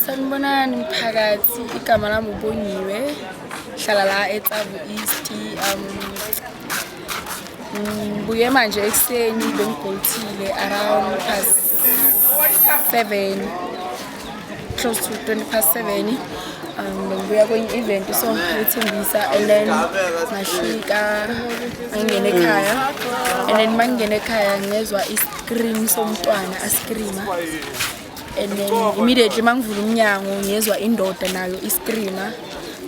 Sanibonani mphakathi, igama lami uBongiwe, hlala la eTsavo East. Ngibuye manje ekuseni bengiboltile around past 7, close to 20 past 7. Bengibuya kwenye event so ethembisa and then ngahlika ngangena ekhaya and then mangingena ekhaya ngezwa i-scream somntwana ascreama and then immediately mangivula umnyango ngezwa indoda nayo iscreama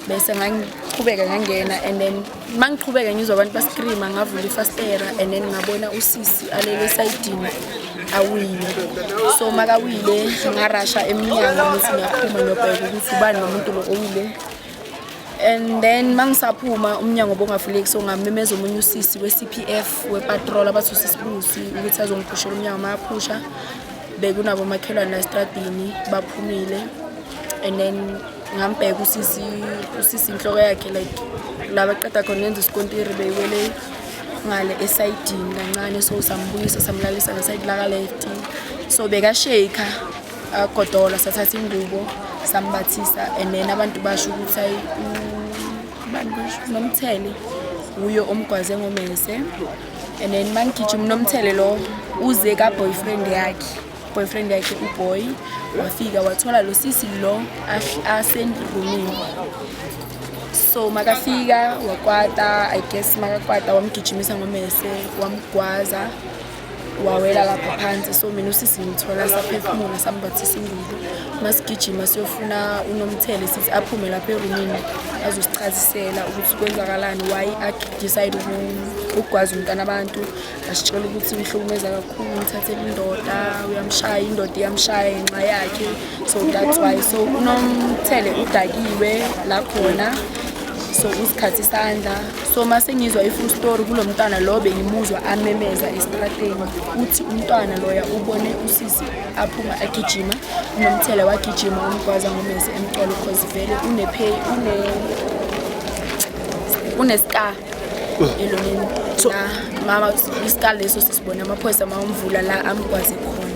bese ngangiqhubeka ngangena and then mangiqhubeka ngizwa abantu bascreama ngavula ifastera and then ngabona usisi alele esayidini awile. So makawile ngarasha emnyango ngithi ngiyaphuma ngiyobheka ukuthi ubani nomuntu lo owile and then mangisaphuma umnyango bongavuleki so ngamemeza omunye usisi we-CPF wepatrol abathi usisibusi ukuthi azongiphushela umnyango. Mayaphusha bekunabo makhelwane la estradini baphumile and then ngambheka usisi inhloko yakhe like la baqeda khona ngenza isikontiri beyiwele ngale esayidini kancane so sambuyisa samlalisa ngesayidi laka-left so bekasheka agodola sathatha ingubo sambathisa and then abantu basho ukuthi ayi bani basho Nomthele uyo omgwaze ngomese and then mangigijima uNomthele lo uze ka-boyfriend yakhe, boyfriend yakhe uboy wafika wathola lo sisi lo aserumini. So makafika wakwata, I guess makakwata wamgijimisa ngomese wamgwaza wawela lapha phansi. So mina usisi ngithola saphefumula sambathisa ingubo masigijima siyofuna uNomthele sithi aphume lapha erumini azosichazisela ukuthi kwenzakalani, why a-decide ukugwaza umntana abantu. Asitshela ukuthi umhlukumeza kakhulu, umthathela indoda, uyamshaya, indoda iyamshaya ngenxa yakhe, so that's why. So uNomthele udakiwe la khona so usikhathi isandla. So mase ngizwa i-full story kulo mntwana lo bengimuzwa amemeza estrateni uthi umntwana loya ubone usisi aphuma agijima, uNomthele wagijima umgwaza ngomese emqolo cause vele une-pay une-scar eloneni la mama iscar leso sisibone amaphoyisa mawamvula la amgwaze khona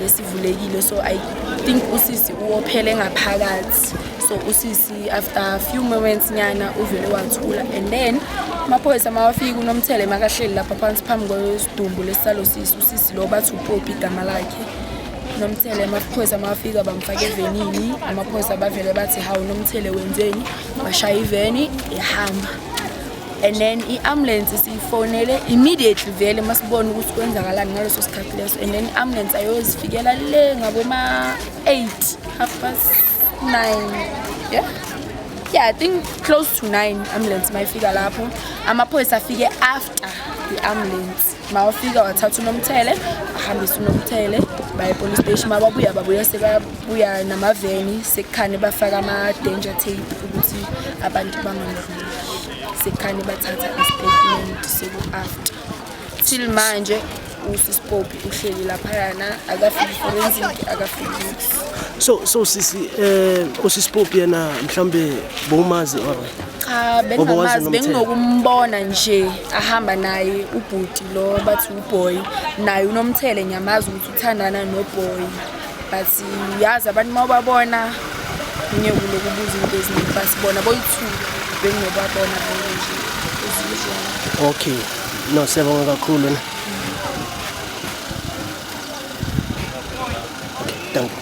lesivulekile. So I think usisi uwophele ngaphakathi. So usisi after a few moments nyana uvele wathula and then amaphoyisa mawafika uNomthele makahleli lapha phansi phambi kwesidumbu lesisalo sisi, usisi lo bathi uPopi igama lakhe. Nomthele amaphoyisa mawafika bamfaka evenini, amaphoyisa bavele bathi hawu Nomthele wenzeni, bashaya iveni ehamba and then i-ambulance siyifonele immediately vele masibona ukuthi kwenzakalani ngaleso sikhathi leso and then i-ambulance ayozifikela le ngaboma-8, half past 9, yeah, I think close to 9 ambulance mayifika lapho. Amaphoyisa afike after i-ambulance mawafika wathatha uNomthele ahambisa uNomthele baye police station. Mababuya babuya sebabuya namaveni sekukhane bafaka ama-danger tape ukuthi abantu bangamdluli, sekukhane bathatha i-statement seku-after. Till manje usisipopi uhleli laphayana akafiki forensic, akafiki niks. So sisi, usisipopi yena mhlambe bowumazi or? Cha. Ngoba wazi Bengingamazi. uNomthele. Benginokumbona nje ahamba naye ubhuti lo bathi uboy naye uNomthele ngiyamazi ukuthi uthandana noboy but uyazi abantu uma ubabona ngeke uloku ubuza into eziningi but bona boyi-two benginobabona vele nje as usual. Okay, no, siyabonga kakhulu ne. Okay, thank you.